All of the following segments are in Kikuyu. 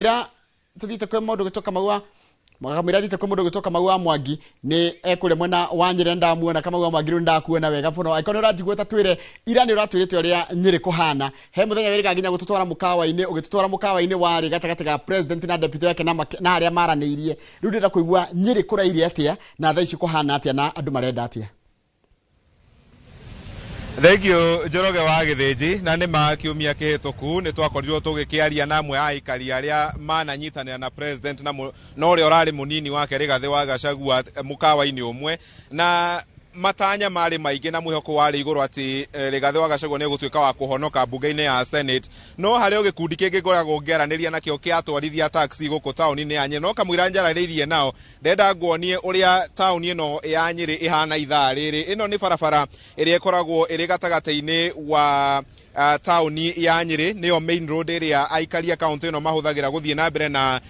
Tuthiĩte kwĩ mũndũ gwĩtwo Kamau wa kamũira thiĩte kwĩ mũndũ gwĩtwo Kamau wa Mwangi nĩ ekũrĩa mwena wa Nyĩrĩ. Ndamuona Kamau wa Mwangi, rĩu ndakuona wega mũno. Angĩkorwo nĩ ũranjigua, ta twĩre ira nĩ ũratwĩrĩte ũrĩa Nyĩrĩ kũhana. He mũthenya wĩrĩga nginya gũtũtwara mũkawa-inĩ, ũgĩtũtwara mũkawa-inĩ warĩ gatagatĩ ga president na deputy yake na harĩa maranĩirie. Rĩu ndĩrenda kũigua Nyĩrĩ kũraire atĩa na thaa ici kũhana atĩa na andũ marenda atĩa. Thank you, Njoroge wa Gĩthĩnji. Na nĩ ma kiumia kĩhĩtũku nĩ twakorirwo tũgĩkĩaria na amwe a aikari arĩa mananyitanĩra na president na ũrĩa ũrarĩ mũnini wake Rigathĩ wa Gachagua mũkawa-inĩ ũmwe, na matanya marĩ maingĩ na mwĩhoko warĩ igũrũ atĩ Rigathĩ wa Gachagua nĩ egũtuĩka wa kũhonoka mbunge-inĩ ya Senate. No harĩ o gĩkundi kĩngĩ ngoragwo ngĩaranĩria nakĩo kĩa atwarithia taxi gũkũ taũni-inĩ ya Nyĩrĩ, no kamũira njaranĩirie nao, ndenda nguonie ũrĩa taũni ĩno ya Nyĩrĩ ĩhana ithaa rĩrĩ. Ĩno nĩ barabara ĩrĩa ĩkoragwo ĩrĩ gatagatĩ-inĩ wa taũni ya Nyĩrĩ, nĩyo main road ĩrĩa aikari a kaũntĩ ĩno mahũthagĩra gũthiĩ na mbere na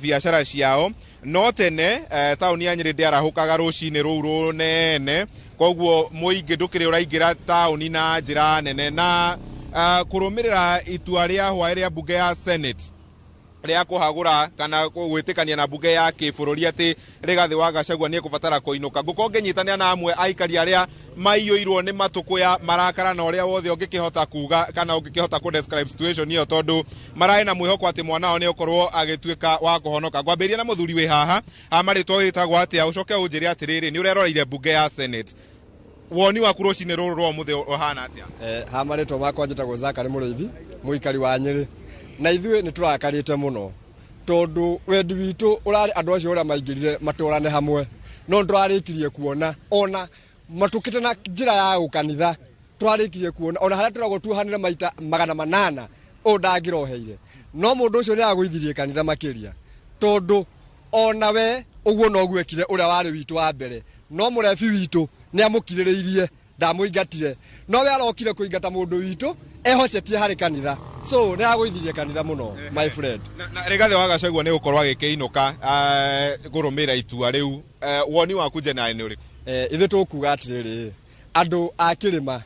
biacara ciao. No tene taũni ya Nyĩrĩ ndĩarahũkaga rũcinĩ rũu rũnene, koguo mũingĩ ndũkĩrĩ ũraingĩra taũni na njĩra nene. Na kũrũmĩrĩra itua rĩa hwaĩ rĩa mbunge ya Senate rĩa kũhagũra kana gwĩtĩkania na mbunge ya kĩbũrũri atĩ Rigathĩ wa Gachagua nĩ ekũbatara kũinũka, ngũkorwo ngĩnyitanĩra na amwe aikari arĩa maiyũirwo nĩ matũkũya, marakara na ũrĩa wothe ũngĩkĩhota kuga kana ũngĩkĩhota kũ describe situation ĩyo, tondũ mararĩ na mwĩhoko atĩ mwana wao nĩ ũkorwo agĩtuĩka wa kũhonoka. Ngwambĩrĩria na mũthuri wĩ haha marĩtwa wĩtagwo atĩa, ũcoke ũnjĩre atĩrĩrĩ, nĩ ũreroreire mbunge ya Senate, woni waku rũcinĩ rũrũ rwa ũmũthĩ ũhana atĩa? Ha marĩtwa makwa njĩtagwo Zakari Mũrĩithi, mũikari wa Nyĩrĩ. Na ithuĩ nĩ tũrakarĩte mũno tondũ wendi witũ ũrarĩ andũ acio ũrĩa maingĩrire matũrane hamwe, no nĩ tũrarĩkirie kuona ona matũkĩte na njĩra ya ũkanitha. Tũrarĩkirie kuona ona harĩa tũragwo tuohanĩre maita 800 ũũ ndangĩroheire, no mũndũ ũcio nĩ agũithirie kanitha makĩria, tondũ ona we ũguo noguo ekire ũrĩa warĩ witũ wa mbere, no mũrebi witũ nĩ amũkirĩrĩirie, ndamũingatire, no we arokire kũingata mũndũ witũ ehocetie harĩ kanitha. So nĩ agũithirie kanitha mũno, my friend. Na Rigathĩ wa Gachagua nĩ gũkorwo agĩkĩinũka kũrũmĩrĩra itua rĩu, woni waku generally nĩ ũrĩkũ? Ithuĩ tũkuga atĩrĩrĩ, andũ a kĩrĩma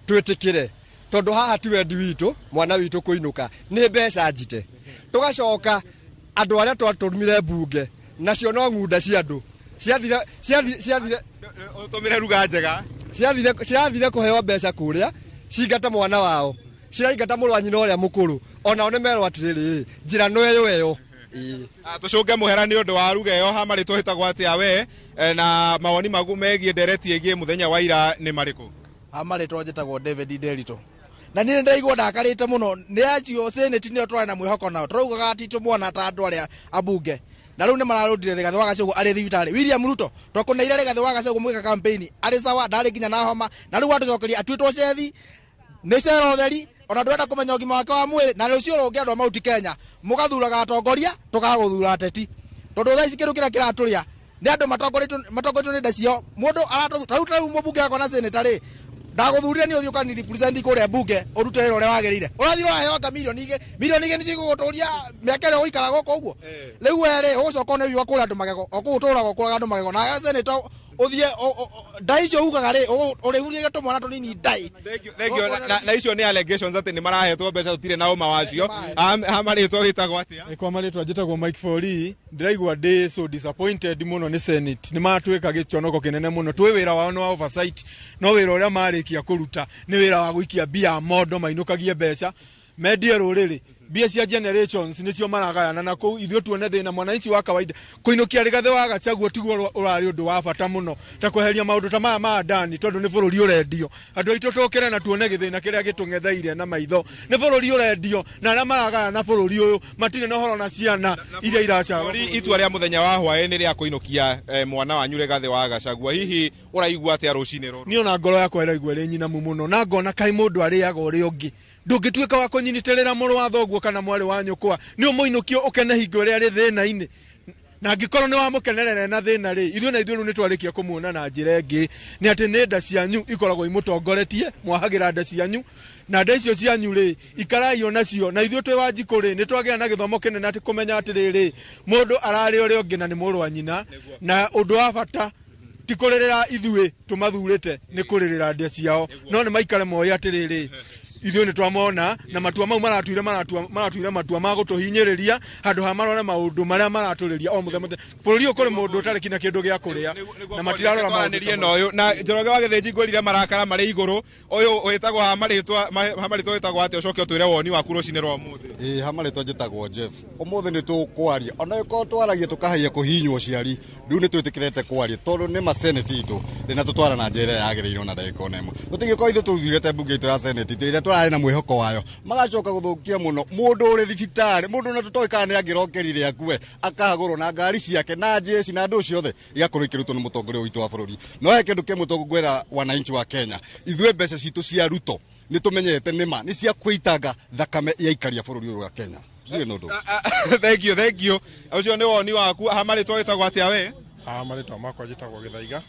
twĩtĩkĩre, tondũ haha ti wendi witũ mwana witũ kũinũka, nĩ mbeca njite. Tũgacoka andũ arĩa twatũmire mbunge nacio no ng'unda cia andũ ciathire ciathire. Ũtũmĩre ruga njega. Ciathire kũheo mbeca kũrĩa cingate mwana wao, ciraingata mũrũ wa nyina ũrĩa mũkũrũ. Onao nĩ merwo atĩrĩrĩ, njĩra no ĩyo ĩyo. Ĩĩ. Tũcũnge mũhera nĩ ũndũ wa ruga ĩyo. Ha marĩtwa wĩtagwo atĩa we, na mawoni maku megiĩ ndereti ĩgiĩ mũthenya wa ira nĩ marĩkũ? Ha marĩtwa njĩtagwo David Nderito, na niĩ nĩndĩraigua ndakarĩte mũno nĩ acio Senate, nĩo twarĩ na mwĩhoko nao, tũraugaga atĩ tũmwana ta andũ arĩa ambunge, na rĩu nĩ mararũndire Rigathĩ wa Gachagua arĩ thibitarĩ. William Ruto, twakũneire Rigathĩ wa Gachagua mũgĩka campaign arĩ sawa, ndarĩ nginya na homa, na rĩu watũcokeria atuĩtwo cethi nĩ cera ũtheri, ona ndũrenda kũmenya ũgima wake wa mwĩrĩ. Na rũciũ rũngĩ andũ a Mount Kenya mũgathuraga atongoria, tũkaga gũthura ateti, tondũ thaa ici kĩndũ kĩrĩa kĩratũrĩa nĩ andũ matongoretio nĩ nda ciao. Mũndũ aratũ tarĩu mũmbunge wakwa na senator rĩ, ndagũthurire nĩ ũthiĩ ũkani represent kũrĩa mbunge, ũrute wĩra ũrĩa wagĩrĩire. Ũrathiĩ ũraheo anga 2 mirioni, 2 mirioni nĩ cigũgũtũria mĩaka ĩrĩa ũgũikara gũkũ ũguo? Rĩu we rĩ, ũgũcoka one wiuga kũrĩa andũ magego o kũu ũtũraga ũkũraga andũ magego, na senator ũthiĩ ndai icio ugaga rĩ, ũrĩhuria tũmwana tũnini ndai. Thank you, thank you. Na icio nĩ allegations atĩ nĩ marahetwo mbeca, tũtirĩ na ũma wacio. Ha marĩtwa wĩtagwo atĩa? Kwa marĩtwa njĩtagwo Mike Fori. Ndĩraigua ndĩ so disappointed mũno nĩ Senate. Nĩ matwĩka gĩconoko kĩnene mũno. Twĩ wĩra wao nĩ wa oversight, no wĩra ũrĩa marĩkia kũruta nĩ wĩra wa gũikia mbia mondo, mainũkagie mbeca, mendie rũrĩrĩ. Mbia cia generations nĩcio maragayana na kũu, ithuĩ tuone thĩna. Mwananchi wa kawaida, kũinũkia Rigathĩ wa Gachagua tiguo ũrarĩ ũndũ wa bata mũno ta kweheria maũndũ ta maya ma ndani, tondũ nĩ bũrũri ũrendio. Andũ aitũ, tũkĩre na tuone gĩthĩna kĩrĩa gĩtũng'etheire na maitho. Nĩ bũrũri ũrendio, na arĩa maragayana bũrũri ũyũ matirĩ na ũhoro na ciana iria iracagwo. Ori, itua rĩa mũthenya wa hwaĩ nĩ rĩa kũinũkia mwana wanyu Rigathĩ wa Gachagua, hihi ũraigua atĩa rũcinĩ rũrũ? Niĩ ona ngoro yakwa ĩraigua ĩrĩ nyinamu mũno, na ngona kaĩ mũndũ arĩaga ũrĩa ũngĩ. Ndũngĩtuĩka wa kũnyitĩrĩra mũrũ wa thoguo kana mwarĩ wa nyũkwa nĩ ũmũinũkio ũkene hingo ĩrĩa arĩ thĩna-inĩ, na angĩkorwo nĩ wamũkenerera na thĩna rĩ, ithuĩ na ithuĩ rĩu nĩ twarĩkia kũmuona na njĩra ĩngĩ, nĩ atĩ nĩ nda cianyu ikoragwo imũtongoretie. Mwahagĩra nda cianyu, na nda icio cianyu rĩ, ikarai o nacio. Na ithuĩ twĩ Wanjikũ rĩ, nĩ twagĩa na gĩthomo kĩnene atĩ kũmenya atĩrĩrĩ, mũndũ ararĩ ũrĩa ũngĩ na nĩ mũrũ wa nyina, na ũndũ wa bata ti kũrĩrĩra ithuĩ tũmathurĩte, nĩ kũrĩrĩra ndia ciao. No nĩ maikare moĩ atĩrĩrĩ, Ithuĩ nĩ twamona na matua mau maratuire maratuire matua ma gũtũhinyĩrĩria handũ ha marore maũndũ marĩa maratũrĩria o mũthenya mũthenya. Bũrũri ũyũ kũrĩ mũndũ ũtarĩ kinya kĩndũ gĩa kũrĩa na matirarora maũndũ twaranĩrie na ũyũ na Njoroge wa Gĩthĩnji. Ngwĩrire marakara marĩ igũrũ. Ũyũ wĩtagwo ha marĩtwa wĩtagwo atĩa? Ũcoke ũtwĩre woni waku rũcinĩ rwa ũmũthĩ. Ĩĩ, ha marĩtwa njĩtagwo Jeff. Ũmũthĩ nĩ tũkwaria, ona ĩkorwo twaragia tũkahaia kũhihinywo ciari, rĩu nĩ twĩtĩkĩrĩte kwaria tondũ nĩ ma senate itũ ndĩna tũtwara na njĩra ĩrĩa yagĩrĩirwo na ndagĩka ona ĩmwe. Tũtingĩkorwo ithuĩ tũthurĩte mbunge itũ ya senate itũ ĩrĩa tũrarĩ na mwĩhoko wayo, magacoka gũthũkia mũno mũndũ ũrĩ thibitarĩ, mũndũ ona tũtoĩ kana nĩ angĩrokerire akue, akahagũrwo na ngari ciake na jeshi na andũ ciothe igakorwo ikĩrutwo nĩ mũtongoria witũ wa bũrũri. No he kĩndũ kĩmwe tũngwĩra wananchi wa Kenya, ithuĩ mbeca citũ cia Ruto nĩ tũmenyete nĩma nĩ cia kwĩitanga thakame ya aikari a bũrũri ũyũ wa Kenya. Ndirĩ na ũndũ. Thank you, thank you. Ũcio nĩ woni waku. Ha marĩtwa wĩtagwo atĩa we? Ha marĩtwa makwa njĩtagwo Gĩthaiga.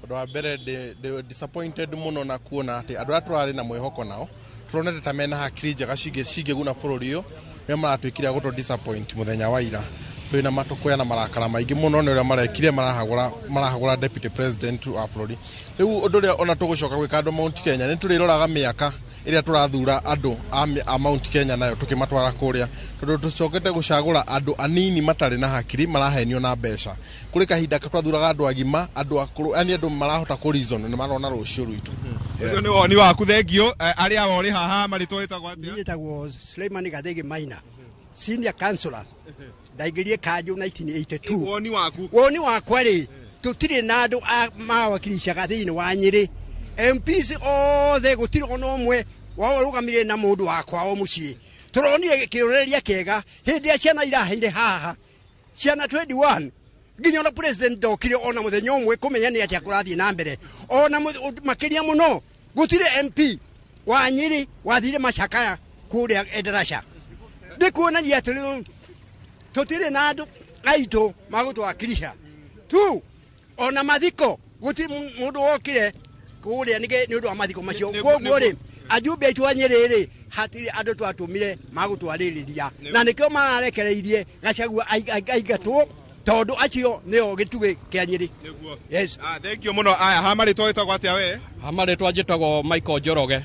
Ũndũ wa mbere, ndĩ disappointed mũno na kuona atĩ andũ arĩa tũrarĩ na mwĩhoko nao, tũronete ta mena hakiri njega cingĩguna bũrũri ũyũ, nĩo maratuĩkire a gũtũ disappoint mũthenya wa ira. Twĩna matũkũya na marakara maingĩ mũno nĩ ũrĩa marekire, marahagũra deputy president wa bũrũri. Rĩu ũndũ ũrĩa ona tũgũcoka gwĩka andũ Mount Kenya, nĩ tũrĩroraga mĩaka ĩrĩa tũrathura andũ a Mount Kenya nayo tũkĩmatwara kũrĩa, tondũ tũcokete gũcagũra andũ anini matarĩ na hakiri, marahenio na mbeca. Kũrĩ kahinda twathuraga andũ agima, andũ akũrũ, yani andũ marahota kũ reason na marona rũciũ rwitũ. Ũcio nĩ woni waku, thank you. Arĩa ũrĩ haha, marĩtwa wĩtagwo atĩa? Niĩ njĩtagwo Suleiman Gathegi Maina, senior councillor. Ndaingĩrie kanjũ 1982. Woni waku? Woni wakwa rĩ, tũtirĩ na andũ mawakilicaga thĩinĩ wa Nyĩrĩ. MPs othe gũtirĩ ona ũmwe wao ũrũgamire na mũndũ wa kwao mũciĩ. Tũronire kĩonereria kĩega hĩndĩ ĩrĩa ciana iraheire haha, ciana 21, nginya ona president ndokire ona mũthenya ũmwe kũmenya nĩ atĩa kũrathiĩ na mbere. Ona makĩria mũno, gũtirĩ MP wa Nyĩrĩ wathire macakaya kũrĩa Endarasha. Nĩ kuonania atĩ tũtirĩ na andũ aitũ magũtwakirisha tu. Ona mathiko gũtirĩ mũndũ wokire kũrĩa nĩ ũndũ wa mathiko macio. Koguo rĩ, ajumbe aitũ a Nyĩrĩ rĩ, hatirĩ andũ twatũmire magũtwarĩrĩria, na nĩkĩo mararekereirie Gachagua aingatwo, tondũ acio nĩo gĩtugĩ kĩa Nyĩrĩ. Yes. Ah, thank you mũno. Aya, ha marĩtwa wĩtagwo atĩa we? Ha marĩtwa njĩtagwo Michael Njoroge,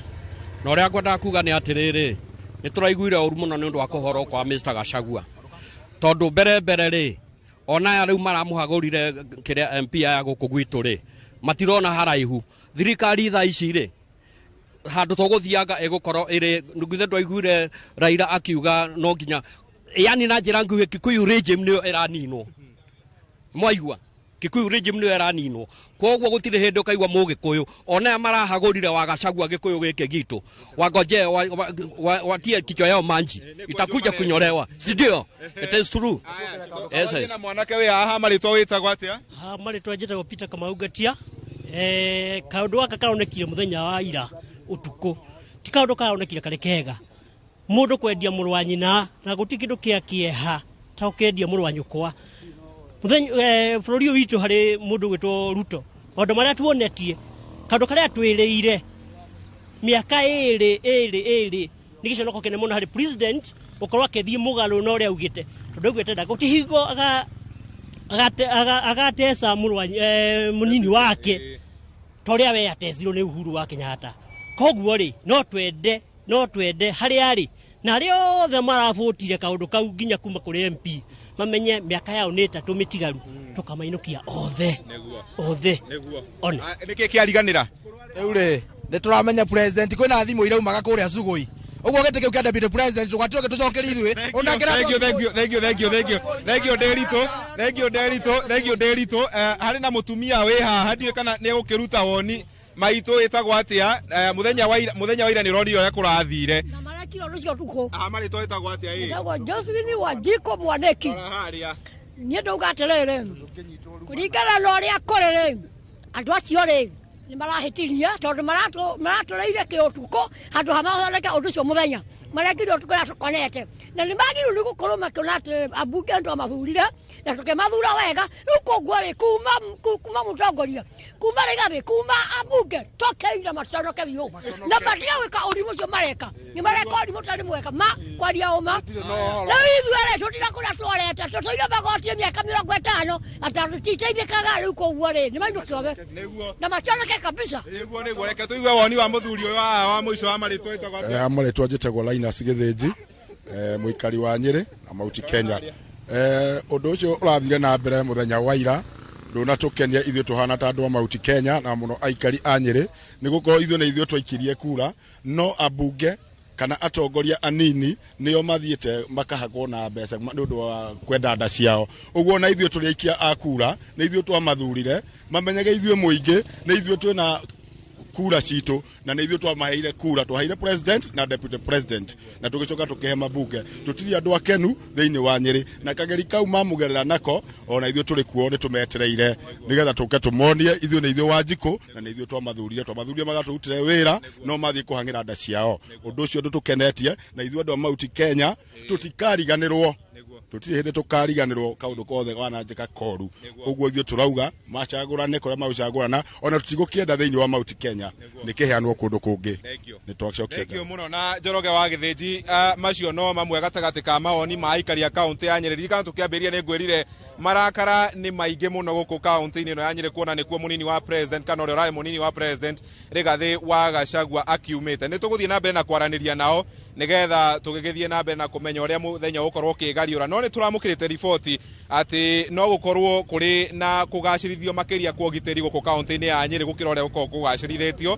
na ũrĩa ngwendaga kuga nĩ atĩrĩrĩ, nĩ tũraiguire ũru mũno nĩ ũndũ wa kũhorwo kwa Mr. Gachagua, tondũ mbere mbere rĩ, ona aya rĩu maramũhagũrire kĩrĩa MP aya gũkũ gwitũ rĩ, matirona haraihu. Thirikari thaa ici rĩ, handũ tũgũthianga ĩgũkorwo ĩrĩ githĩ ndwaiguire Raila akiuga no nginya, yani na njĩra nguhĩ, Kikuyu regime nĩyo ĩraninwo. Mwaigua, Kikuyu regime nĩyo ĩraninwo. Koguo gũtirĩ hĩndĩ ũkaigua mũgĩkũyũ ona aya marahagũrire wa Gachagua gĩkũyũ gĩkĩ gitũ wangoje watie kichwa yao manji itakuja kunyolewa, si ndio? It is true, yes. Na mwanake wĩ haha, marĩtwa wĩtagwo atĩa? Ha marĩtwa njĩtagwo Peter Kamau Ngatia. Kaũndũ gaka karonekire mũthenya wa ira ũtukũ ti kaũndũ karonekire karĩ kega, mũndũ kwendia mũrũ wa nyina, na gũtirĩ kĩndũ kĩa kĩeha ta ũkĩendia mũrũ wa nyũkwa. Mũthenya bũrũri ũyũ witũ harĩ mũndũ gwĩtwo Ruto, maũndũ marĩa tuonetie, kaũndũ karĩa twĩrĩire mĩaka 2 2 2, nĩ gĩconoko kĩnene mũno harĩ president gũkorwo akĩthiĩ mũgarũ na ũrĩa augĩte, tondũ augĩte ndagũti hingo agateca mũrũ wa mũnini wake ta ũrĩa we atecirwo nĩ Uhuru wa Kenyatta. Koguo rĩ, no twende harĩa arĩ na arĩa othe marabũtire kaũndũ kau nginya kuma kũrĩ MP mamenye mĩaka yao nĩ 3 mĩtigaru, tũkamainũkia othe othe. Ona Nĩkĩ kĩariganĩra? Rĩu rĩ, nĩ tũramenya president kwĩna thimũ iraumaga kũrĩa Sugoi, ũguo gĩtĩ kĩu kĩa deputy president tũgatiro gĩtũcokerie ithuĩ. Thank you, thank you, thank you, thank you, thank you, thank you, Nderitu, thank you, Nderitu, thank you, Nderitu. Harĩ na mũtumia wĩ haha, ndiũĩ kana nĩ egũkĩruta woni maitũ. Wĩtagwo atĩa? Mũthenya wa ira nĩ ũronire ũrĩa kũrathire. Na marekire ũndũ ũcio ũtukũ. Ah, marĩtwa wĩtagwo atĩa ĩ? Njagwo Josephine Wanjiko Mwaniki. Rora harĩa. Niĩ ndauga atĩrĩrĩ, kũringana na ũrĩa kũrĩ rĩ, andũ acio rĩ, nĩ marahĩtirie tondũ maratũrĩire kĩ ũtukũ handũ ha mathondeke ũndũ ũcio mũthenya. Marekire ũtukũ ũrĩa tũkonete, na nĩ magĩrĩirwo nĩ gũkorwo makĩona atĩ ambunge nĩ twamathurire na tũkĩmathura wega. Rĩu koguo rĩ, kuma mũtongoria, kuma Rigathĩ, kuma ambunge, tũkeire maticonoke biũ na matige gwĩka ũrimũ ũcio mareka. Nĩ mareka ũrimũ ũtarĩ mwega ma kwaria ũma. Rĩu ithuĩ rĩ, tũtira kũrĩa twarete, tũtũire magoti mĩaka 50. Atandũ titeithĩkaga rĩu koguo rĩ nĩ mainũke othe na maconeke kabisa. Nĩguo reke tũigue woni wa mũthuri ũyũ wa mũico wa marĩtwa ĩtagwo atĩa? Marĩtwa njĩtagwo Linus Gĩthĩnji, mũikari wa Nyĩrĩ na Mount Kenya. Ũndũ ũcio ũrathire na mbere mũthenya wa ira ndũnatũkenia ithuĩ tũhana ta andũ a Mount Kenya na mũno aikari a Nyĩrĩ, nĩ gũkorwo ithuĩ nĩ ithuĩ twaikirie kura, no ambunge kana atongoria anini nĩo mathiĩte makahagwo na mbeca nĩ ũndũ wa kwenda nda ciao. Ũguo na ithuĩ tũrĩ aikia a kura, nĩ ithuĩ twamathurire, mamenyage ithuĩ mũingĩ nĩ ithuĩ twĩna kura citũ na nĩ ithuĩ twamaheire kura, twaheire president na deputy president na tũgĩcoka tũkĩhe mabunge. Tũtirĩ andũ akenu thĩinĩ wa Nyĩrĩ, na kageri kau mamũgerera nako ona ithuĩ tũrĩ kuo nĩ tũmetereire nĩgetha tũke tũmonie ithuĩ nĩ ithuĩ Wanjikũ na nĩ ithuĩ twamathurire magatũrutĩre wĩra no mathiĩ kũhang'ĩra nda ciao. Ũndũ ũcio ndũtũkenetie na ithuĩ andũ a Mount Kenya tũtikariganĩrwo, tũtirĩ hĩndĩ tũkariganĩrwo kaũndũ kothe wananjĩka koru. Ũguo ithuĩ tũrauga macagũrane kũrĩa magũcagũrana, ona tũtigũkĩenda thĩinĩ wa Mount Kenya nĩ kĩheanwo kũndũ kũngĩ. Nĩ twacokia Thank you mũno na Njoroge wa Gĩthĩnji. Macio no mamwe gatagatĩ ka mawoni ma aikari a kaũntĩ ya Nyĩrĩ. Ririkana tũkĩambĩrĩria nĩ ngwĩrire marakara nĩ maingĩ mũno gũkũ kaũntĩ-inĩ ĩno ya Nyĩrĩ, kuona nĩkuo mũnini wa president kana ũrĩa ũrarĩ mũnini wa president Rigathĩ wa Gachagua akiumĩte. Nĩ tũgũthiĩ na mbere na kwaranĩria nao nĩgetha tũgĩgĩthiĩ na mbere na kũmenya ũrĩa mũthenya ũgũkorwo ũkĩgariũra, no nĩ tũramũkĩrĩte riboti atĩ no gũkorwo kũrĩ na kũgacĩrithio makĩria kwa ũgitĩri gũkũ kaũntĩ-inĩ ya Nyĩrĩ gũkĩra ũrĩa gũkoragwo kũgacĩrithĩtio.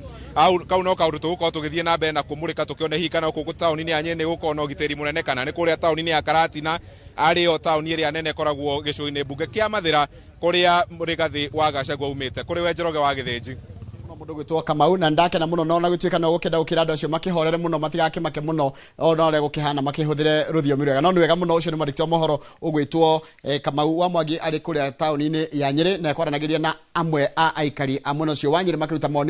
Kau no kaũndũ tũgũkorwo tũgĩthiĩ na mbere na kũmũrĩka tũkĩone hihi kana gũkũ taũni-inĩ ya Nyĩrĩ nĩ gũkorwo na ũgitĩri mũnene kana nĩ kũrĩa taũni-inĩ ya Karatina arĩo taũni ĩrĩa nene ĩkoragwo gĩcũinĩ mbunge kĩa Mathĩra kũrĩa Rigathĩ wa Gachagua umĩte. Kũrĩ we Njoroge wa Gĩthĩnji. Mũndũ gwĩtwo Kamau na ndakena mũno no na gũtuĩka no gũkĩenda gũkĩra andũ acio makĩhorere mũno matigakĩmake mũno ona ũrĩa gũkĩhana makĩhũthĩre rũthiomi rwega, no nĩ wega mũno. Ũcio nĩ mwandĩki wa mohoro ũgwĩtwo Kamau wa Mwangi arĩ kũrĩa taũni-inĩ ya Nyĩrĩ na ekwaranagĩria na amwe a aikari a mwena ũcio wa Nyĩrĩ makĩruta mawoni.